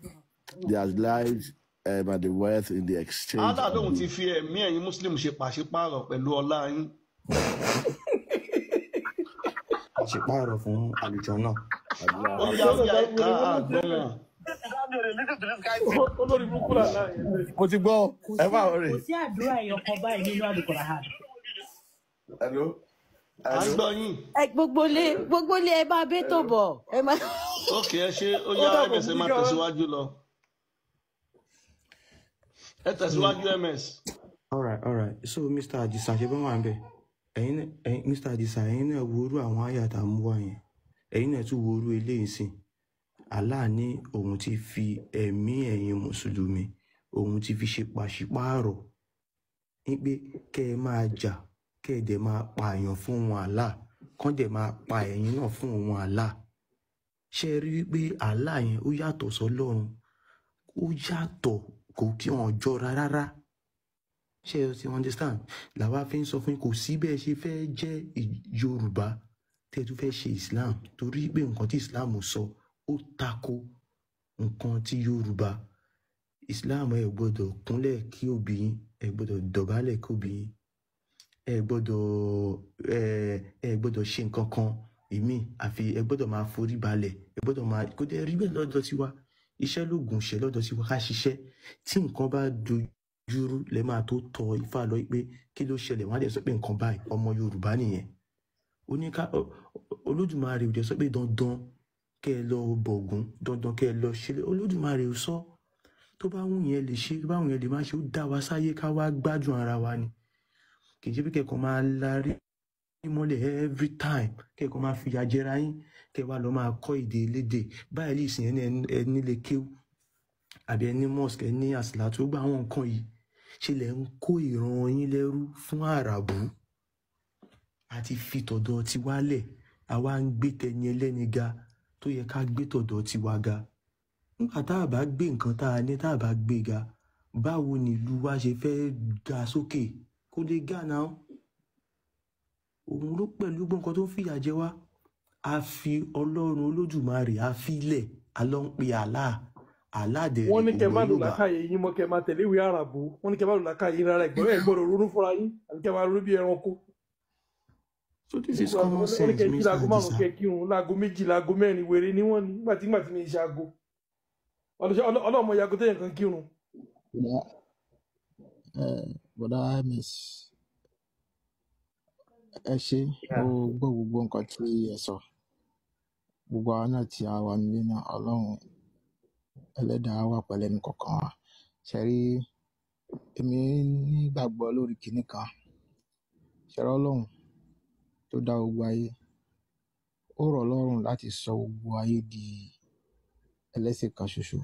their lives and the wealth in the exchange Allah of lóhun the ti fi ẹ̀mí ẹ̀yin Muslim ṣe pàṣípààrọ̀ pẹ̀lú ọlá yín. Àṣepààrọ̀ fún àlùjọ náà. Allah. Ó yá ó yá ẹ kà á Wèrè wọn ló àgbọ̀ ṣe wọn. Olórí burúkú là láàyè bẹ́ẹ̀. Mo ti gbọ́ Kò ẹ sí má worry. kò sí àdúrà ẹyọ kan báyìí nínú Al-Qur'an. Hello. À ń Hello. gbọ́ yín. Ẹ gbogbo lé ẹ máa bẹ́ tó bọ̀. Ẹ máa. Ókè ẹ ṣe ó Ó yá dàbọ̀ MS ẹ máa Múlíkà. tẹ̀síwájú lọ. Ẹ tẹ̀síwájú MS. All right, all right. So Mr. Adisa ṣe bá wà ń bẹ̀. Ẹ̀yin náà, ẹ̀yin Mr. Adisa, ẹ̀yin náà wo irú àwọn àyà tá a mú wá yẹn. Ẹ̀yin náà tún wo irú eléyìí sìn. Allah ní òun ti fi ẹ̀mí ẹ̀yin Mùsùlùmí, òun ti fi ṣe pàṣípààrọ̀. Ní pé kẹ́ ẹ máa jà, kẹ́ ẹ dẹ̀ máa pààyàn fún òun Allah, kán dẹ̀ máa pa ẹ̀yin náà fún òun Allah. Ṣé ẹ rí wípé Allah yẹn ó yàtọ̀ sọ́lọ́run? Ó yàtọ̀, kò kí wọn jọra rárá. Ṣé ẹ ti understand? Làwa fi ń sọ fún yín, kò sí bẹ́ẹ̀ ṣe fẹ́ jẹ́ Yorùbá tẹ́ ẹ tún fẹ́ ṣe Islam, torí pé nǹkan tí Islam sọ ó tako nǹkan tí Yorùbá. Islam, ẹ gbọ́dọ̀ kúnlẹ̀ kí òbí yín, Ẹ gbọ́dọ̀ dọ̀bálẹ̀ kóbi yín, ẹ gbọ́dọ̀ ẹ ẹ gbọ́dọ̀ ṣe nǹkan kan ìmí, àfi ẹ gbọ́dọ̀ máa forí balẹ̀, ẹ gbọ́dọ̀ máa kó dé rí bẹ́ẹ̀ lọ́dọ̀ tiwa. Iṣẹ́ lóògùn ṣe lọ́dọ̀ tiwa, ká ṣiṣẹ́. Tí nǹkan bá dojúrú lẹ máa tó tọ Ifá lọ pé kí ló ṣẹlẹ̀, wọ́n á dẹ̀ sọ pé nǹkan báyìí. Ọmọ Yorùbá nìyẹn. Oníká Olódùmarè ò dẹ̀ sọ pé dandan kẹ́ ẹ lọ bọ̀gún, dandan kẹ́ ẹ lọ ṣe. Olódùmarè ò sọ. Tó bá wù yẹn lè ṣe, tó bá wù yẹn lè má ṣe. Ó dá wa sáyé ká wá gbádùn ara wa ni. Kì í ṣe pé kẹ́kọ̀ọ́ máa larí mọ́lẹ̀ every time, kẹ́kọ̀ọ́ máa fìyà jẹra yín, kẹ́ wá lọ máa kọ́ èdè elédè báyìí lè sìn. Ẹni ẹ nílé kéwú àbí ẹni mosque, ẹni àsìlátù, ó gba àwọn nǹkan yìí ṣe lẹ̀ ń kó ìran yín lẹ́rú fún àràbù àti fi tọ̀dọ̀ tiwa lẹ̀. Àwa ń gbé tẹni ẹlẹ́ni ga tó yẹ ká gbé tọ̀dọ̀ tiwa ga. Nígbà tá a bá gbé nǹkan tá a ní, tá a bá gbé ga, báwo nílùú wa ṣe fẹ́ ga sókè? Kó lè ga náà. Òun ló pẹ̀lú gbogbo nǹkan tó ń fìyà jẹ wá. A fi Ọlọ́run Olódùmarè a fi lẹ̀, a lọ ń pe Allah. Allah dẹ̀ Wọ́n rè ní kò kẹ́ gbọ́ má lò Yorùbá. làákàyè yín mọ́, kẹ́ má tẹ̀lé ìwé àràbù. Wọ́n ní kẹ́ má lò làákàyè yín rárá, ìgbọ́n ẹ̀ gbọ́dọ̀ ronú fúnra yín àbí kẹ́ máa ronú bí ẹranko. So this is Wọ́n common ní sense, kẹ́ jí Mr. láago 5 Adisa. kẹ́ kírun láago 2, láago 4. Wèrè ni wọ́n ní nígbà tí mi ṣe aago. Ọlọ́mọ yago téèyàn kan kírun. Bọ̀dá bọ̀dá ms, ẹ ṣé. Mo gbọ́ gbogbo nǹkan tí ẹ sọ. Gbogbo àwa náà tí a wà nílé náà, Ọlọ́run ẹlẹ́dàá wà pẹ̀lú ẹnì kọ̀ọ̀kan wa. Ṣe rí, èmi nígbàgbọ́ lórí kinní kan. Ṣe rí, Ọlọ́run tó dá gbogbo ayé, ó rọ̀ lọ́rùn láti sọ gbogbo ayé di ẹlẹ́sìn kan ṣoṣo,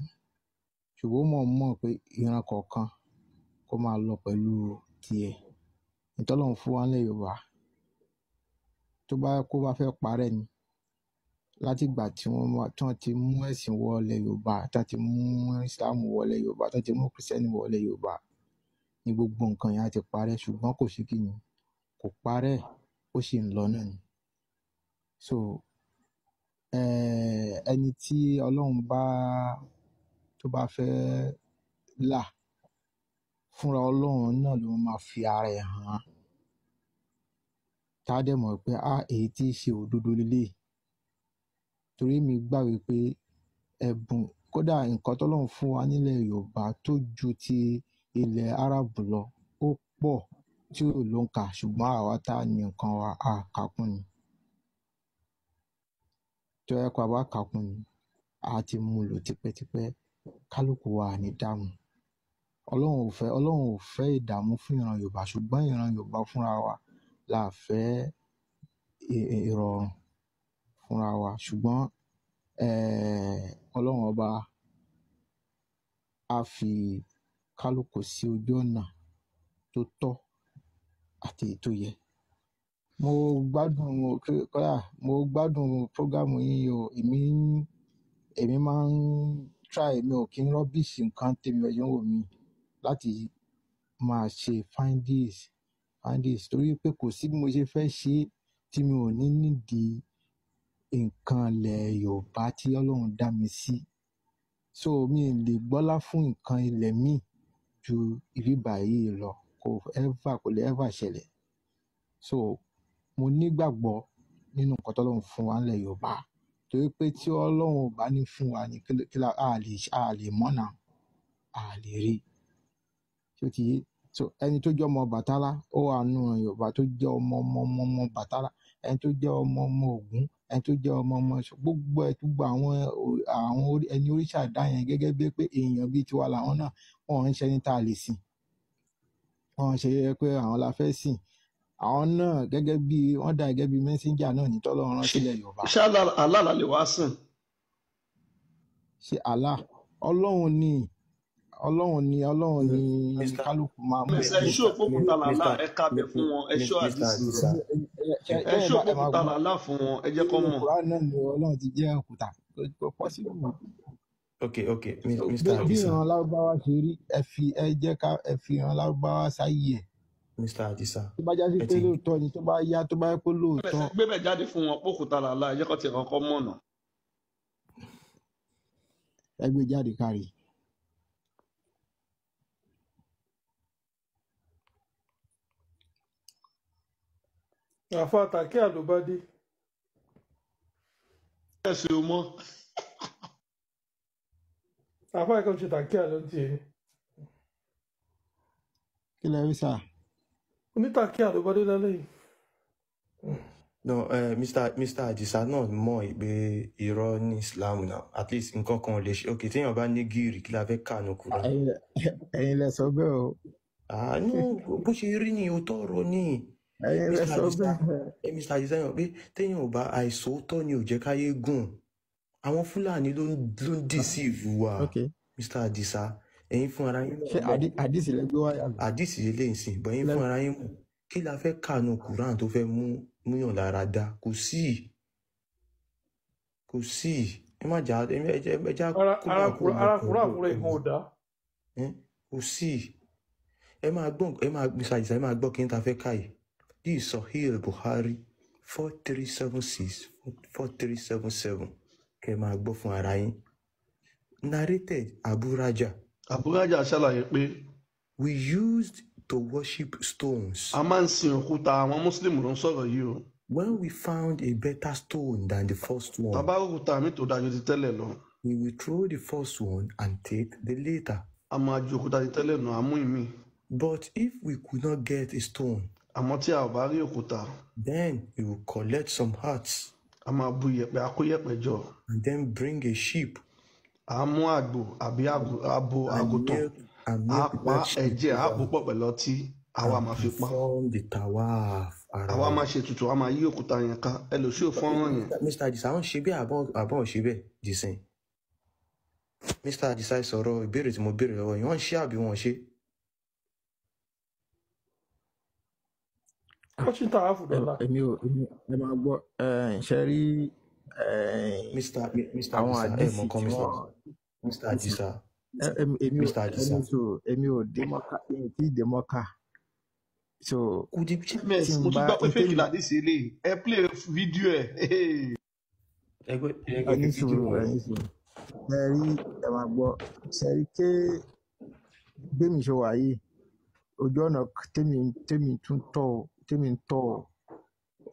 ṣùgbọ́n ó mọ̀ mọ̀ pé ìran kọ̀ọ̀kan kó máa lọ pẹ̀lú tiẹ̀. Ìtọ́lọ́run fún wa nílẹ̀ Yorùbá, tó bá kó bá fẹ́ parẹ́ ni látìgbà tí tí wọ́n ti mú ẹ̀sìn wọlé Yorùbá, tí wọ́n ti mú Islam wọlé Yorùbá, tí wọ́n ti mú Kristẹni wọlé Yorùbá ní gbogbo nǹkan yẹn á ti parẹ́. Ṣùgbọ́n kò sí kíni, kò parẹ́, ó sì ń lọ náà ni. So ẹni tí Ọlọ́run bá tó bá fẹ́ là fúnra Ọlọ́run náà ló máa fi ara ẹ̀ hàn án, tá a dẹ̀ mọ̀ pé a èyí tí í ṣe òdodo leléyìí. Torí mi gbà wípé ẹ̀bùn, kódà nǹkan tọ́lọ́run fún wa nílẹ̀ Yorùbá tó ju ti ilẹ̀ Árábù lọ, ó pọ̀ tí ò ló ń kà, ṣùgbọ́n àwa tá a ní nǹkan wa a kà kún ni. Tó yẹ kó a bá kà kún ni, a ti mú un lò tipẹ́tipẹ́, kálukú wa ní dààmú. Ọlọ́run ò fẹ́ ìdààmú fún ìran Yorùbá, ṣùgbọ́n ìran Yorùbá fúnra wa la fẹ́ ìrọ̀rùn fúnra wa. Ṣùgbọ́n Ọlọ́run ọba á fi kálukú sí ojú ọ̀nà tó tọ́ àti èyí tó yẹ. Mo gbádùn, kódà mo gbádùn program yín o. Èmi máa ń try, mi ò kí ń rubbish nǹkan tèmi ọjọ́ wò mí láti máa ṣe findings, torí pé kò sí bí mo ṣe fẹ́ ṣe é tí mi ò ní nídìí nǹkan ilẹ̀ Yorùbá tí Ọlọ́run dá mi sí. So mi ì lè gbọ́lá fún nǹkan ilẹ̀ míì ju ibi báyìí lọ, kò ever, kò lè ever ṣẹlẹ̀. So mo nígbàgbọ́ nínú nǹkan tọ́lọ́run fún wa nílẹ̀ Yorùbá, torí pé tí Ọlọ́run ò bá ní fún wa ní kí la a lè mọ̀nà, a lè rí. Ṣé ó ti yé? So ẹni tó jẹ́ ọmọ Bàtálá, ó wà nù Yorùbá, tó jẹ́ ọmọ ọmọ ọmọ ọmọ Bàtálá, ẹni tó jẹ́ ọmọ ọmọ Ògún, ẹni tó jẹ́ ọmọ ọmọ gbogbo ẹ, gbogbo àwọn ẹni oríṣà dá yẹn gẹ́gẹ́ bí pé èèyàn bíi tiwa làwọn náà. Wọn ń ṣe ẹni tá a lè sìn, wọn ń ṣe pé àwọn la fẹ́ sìn. Àwọn náà gẹ́gẹ́ bí wọ́n dà gẹ́gẹ́ bí messenger náà ní tọ́lọ́run rán sílẹ̀ Yorùbá. Ṣé Allah la lè wá sìn? Ṣé Allah? Ọlọ́run ni, Ọlọ́run ni, Ọlọ́run ni. Mr. Kálukú máa mú. Ẹ ṣó òpópótà làlá, ẹ kábẹ fún wọn, ẹ ṣó Mr. àdìsí Adisa. ẹ ṣó ẹ máa òpópótà gbọ́ làlá fún wọn, ẹ jẹ́ kó nínú mọ̀. Quran náà ni Ọlọ́run ti jẹ́ òkúta, kò possible. Okay, So Mr. bí Adisa. ìran Lárúbáwá ṣe rí, ẹ fi ẹ jẹ́ ká ẹ fi ìran Lárúbáwá sáyé ẹ̀. Mr. Adisa, Tó bá já sí ẹ pé ti lóòótọ́ ni, tó bá yá, tó bá yẹ pé lóòótọ́. Gbé bẹ̀ jáde fún wọn pókúta làlá, ẹ jẹ́ kó tiẹ̀ kọ́kọ́ mọ̀nà. Ẹ gbé jáde kárí. Àfa tàkíà ló bá dé. Ẹ̀sìn ò mọ́. Àfa ìkan ṣe tàkíà ló ń tiẹ̀ ni. Kí lẹ rí sà? Onítàkíà ló bá dé lálẹ́ yìí. No, Mr. Adisa náà mọ̀ pé irọ́ ní Islam now. At least nǹkan kan ò lè ṣe. Ok, téèyàn bá ní gírì kí la fẹ́ kà ní Quran. Ẹ̀yin lẹ sọ bẹ́ẹ̀ o. Àánú bó ṣe rí ni òótọ́ ọ̀rọ̀ ni. Ẹ̀yin lẹ Mr. sọ Adisa, bẹ́ẹ̀. Mr. Adisa yàn pé téèyàn ò bá àìsòótọ́ ni ò jẹ́ káyé gùn. Àwọn Fúlàní ló ń deceive wa. Ok. Mr. Adisa, ẹ̀yin fún ara yín Ṣé náà mọ̀. àdìsí lẹ gbé wáyà lọ? Àdìsí lè sìn, bọ̀ ẹ̀yin fún ara yín mọ̀. Kí la fẹ́ kà ní Quran tó fẹ́ múyàn lára dá? Kò sí. Kò sí. Ẹ má jà ẹ já Ara kó ara bá kó kúrò mọ ara kúrò pẹ̀lú àkúrò ìkan ò dá. Kò sí. Ẹ máa gbọ́ ẹ máa Mr. Adisa ẹ máa gbọ́ kí n ta fẹ́ kà yìí. This is Sahih Bukhari 4376 4377. Kẹ́ ẹ máa gbọ́ fún ara yín. Narrated Abu Raja. Àbúrájà ṣàlàyé pé We used to worship stones. a máa ń sin òkúta, àwọn mùsùlùmí ló ń sọ̀rọ̀ yìí o. When we found a better stone than the first Tá one, bá òkúta mi tó dájú ti tẹ́lẹ̀ lọ, we will throw the first one and take the later. a máa ju òkúta ti tẹ́lẹ̀ nù, àmú ìmí. But if we could not get a stone, Àmọ́ tí a ò bá rí òkúta, then we will collect some hearts a máa bu iyẹ̀pẹ̀, a kó iyẹ̀pẹ̀ jọ. and then bring a sheep À á mú àgbò àbí abo and àgùntàn, milk and à á milk pa that sheep ẹ̀jẹ̀, à á over pò pọ̀ pẹ̀lú ọtí, àwa and máa fi pa. perform the tawaf Àwa around. máa ṣe ètùtù, a máa yí òkúta yẹn ká. Ẹ lò sí òfọ́nrán yẹn. Mr. Adisa, wọ́n ṣe bẹ́ẹ̀ àbọ̀n ṣe bẹ́ẹ̀ dìsìn. Mr. Adisa sọ̀rọ̀ ìbéèrè tí mo béèrè lọ́wọ́ yín, wọ́n ṣe àbí wọ́n ṣe? Wọ́n ṣì ń ta àáfù dọ́là. Èmi ò èmi ẹ máa gbọ́ ṣe rí Mr. Mr. àwọn Adisa, ẹ àdìsí mọ̀ kan tí Mr. wọ́n Mr. Adisa, èmi ò Mr. Adisa. ẹni sùúrù, èmi ò dé mọ́kà, mi ò tí ì dé mọ́kà, so Kò di tí Ms n mo tún bá gbọ́ pé n fake tẹ́mi làdísì eléyìí, ẹ play fídíò ẹ̀. ẹgbẹ́ ẹgbẹ́ ẹni fi fídíò sùúrù, wọn. ẹni sùúrù, ṣe rí, ẹ máa gbọ́, ṣe rí ké bẹ́mi ṣe wà yìí, ojú ọ̀nà tèmi tún tọ̀ ọ́, tèmi ń tọ̀ ọ́,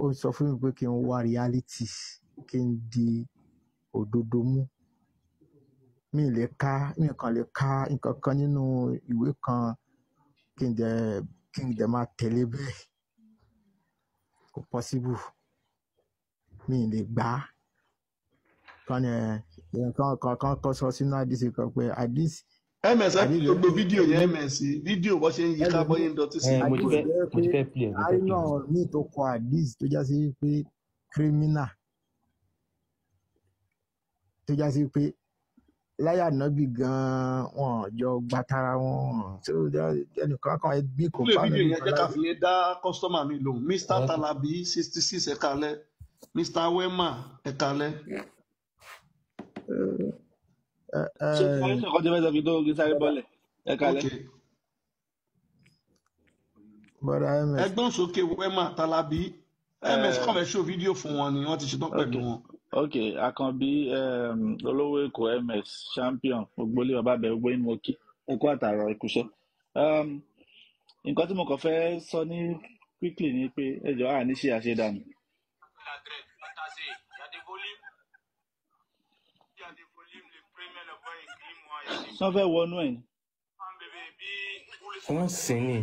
ó sọ fún mi pé kí n wá reality, kí n di òdodo mú. Mi lè ka, mi kàn lè ka nǹkan kan nínú ìwé kan kí n dẹ̀ máa tẹ̀lé bẹ́ẹ̀, kò possible, mi lè gbà á. Kan ní ẹ kan kan kan kan sọ sínú àdìsí kan pé àdìsí Ms ẹ àdìsí play gbogbo fídíò yẹn, ẹlòmíì ms fídíò bó ṣe ń yí ká bó ẹlòmíì ṣe ń dọtí sí. Mo ti àdìsí fẹ́ tó jẹ́ mo pé ti fẹ́ play ẹ̀ mo fẹ́ àrínà play ẹ̀. míì tó kọ àdìsí tó já sí pé criminal, tó já sí pé láyà nábì gan-an wọn jọ gba tara wọn tó ẹnìkan kan ẹbí kò Play bá fídíò nábì yẹn, kan jẹ́ ká láyé. fi yẹn dá kọ́sítọ́mà mi lóhùn. Mr. Ok. Talabi 66, ẹ kalẹ́. Mr. Wema, ẹ kalẹ́. Ẹ ẹ Ṣé sáré sọ̀kan tí fẹ́ sọ kí tó kí sáré bọ́lẹ̀? Ẹ kalẹ́. Ok, bọ́dà ms ẹgbọ́n sókè Wema Talabi. Ms kàn fẹ́ ṣó fídíò fún wọn ni wọ́n ti ṣetán Ok pẹ̀lú wọn. ok, Àkànbí olówó Èkó, ms champion, gbogbo ilé bàbá bẹ, gbogbo yín mo kí, ẹ kú àtàrọ ìkúṣẹ́. Nǹkan tí mo kàn fẹ́ sọ ní quickly ni pé ẹ jọ̀ọ́ à ní ṣe àṣedànù. Sọ fẹ́ wọnú ẹ̀ ni. Wọ́n sìn ní.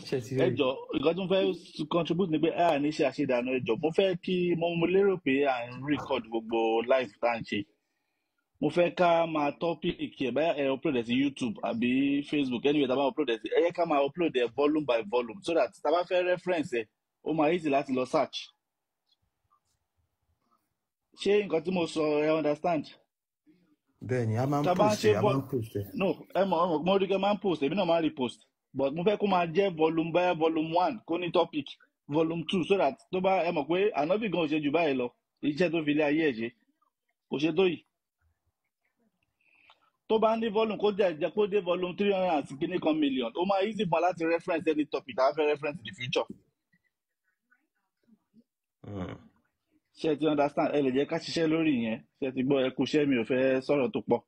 Ṣé ti Ẹ rí? jọ̀ọ́, nǹkan tí mo fẹ́ contribute ni pé à ní ṣe àṣedànù. Ẹ jọ̀ọ́, mo fẹ́ kí mo lérò pé à ń record gbogbo live tá à ń ṣe. Mo fẹ́ ká máa topic ẹ̀, báyà ẹ upload ẹ̀ sí YouTube àbí Facebook, anyway tá a bá upload ẹ̀ sí, ẹ yẹ ká máa upload ẹ̀ volume by volume so that tá a bá fẹ́ reference ẹ̀, ó máa easy láti lọ search. Ṣé nǹkan tí mo sọ ẹ understand? Bẹ́ẹ̀ni, a máa ń Tá a bá ń post ṣe ẹ̀, a máa ń post ẹ̀. No, ẹ mọ̀ mo rí kẹ́ máa ń post, èmi náà máa ń repost, but mo fẹ́ kó máa jẹ́ volume báyà volume 1 kó ní topic, volume 2, so that tó bá ẹ mọ̀ pé ànábì gan ò ṣe jù báyìí lọ, iṣẹ́ tó fi lé ayé ẹ̀ ṣe kò ṣe tó yìí. Tó bá ní volume, kó jẹ́ kó dé volume 300 and kìíní kan million, ó máa easy fún wa láti reference any topic tá a fẹ́ reference in the future. Ṣé ẹ ti understand? Ẹ lè jẹ́ ká ṣiṣẹ́ lórí ìyẹn. Ṣé ẹ ti gbọ́? Ẹ kú iṣẹ́, mi ò fẹ́ sọ̀rọ̀ tó pọ̀.